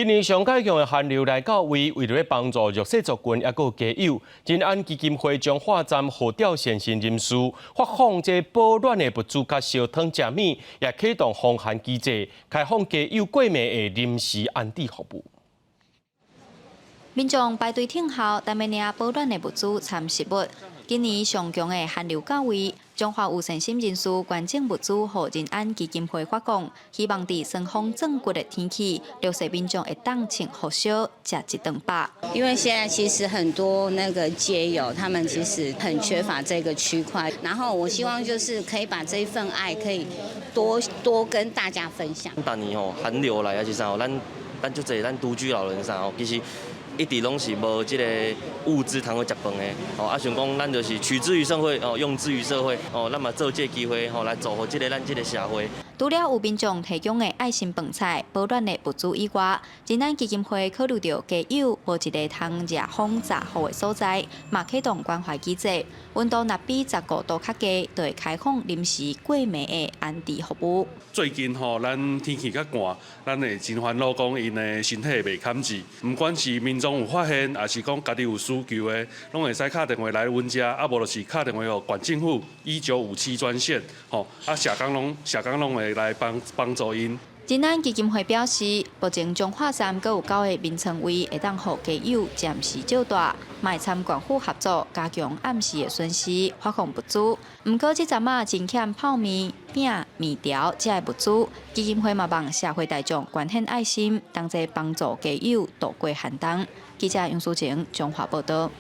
今年上蓋強的寒流來到位，為著欲幫助弱勢族群抑閣有街友，仁安基金會彰化站號召善心人士發放這保暖的物資佮燒湯食物，也啟動防寒機制，開放街友過暝的臨時安置服務。民眾排隊等候，等欲領保暖的物資摻食物。今年上強的寒流到位，彰化有善心人士捐贈物資予仁安基金會發放，希望佇霜風鑽骨的天氣，弱勢民眾會當穿予燒，食一頓飽。因為現在其實很多那個街友，他們其實很缺乏這個區塊，然後我希望就是可以把這一份愛可以多多跟大家分享。逐年吼寒流來啊是啥吼，咱咱足濟咱獨居老人啥吼，其實一直攏是無這個物資通去食飯的，吼啊想講咱就是取之於社會，哦用之於社會，哦咱嘛做這個機會，吼來造福這個咱這個社會。除了有民眾提供的愛心飯菜、保暖的物資以外，仁安基金會考慮著街友無一个通遮風遮雨的所在，嘛啟動關懷機制，溫度若比15度較低，就會開放臨時過暝的安置服務。最近吼，咱天氣較寒，咱會真煩惱講𪜶的身體袂堪治，毋管是民眾有發現，抑是講家己有需求的，攏會使敲電話來阮遮，啊無就是敲電話予縣政府1957專線，吼，啊社工攏社工攏會來幫幫助𪜶。仁安基金會表示，目前彰化站閣有九个眠床位會當予街友暫時借蹛，嘛會參縣府合作加強暗時的巡視，發放物資。毋過這陣仔真欠泡麵、餅、麵條這的物資，基金會嘛望社會大眾捐獻愛心，同齊幫助街友度過寒冬。記者楊淑晴彰化報道。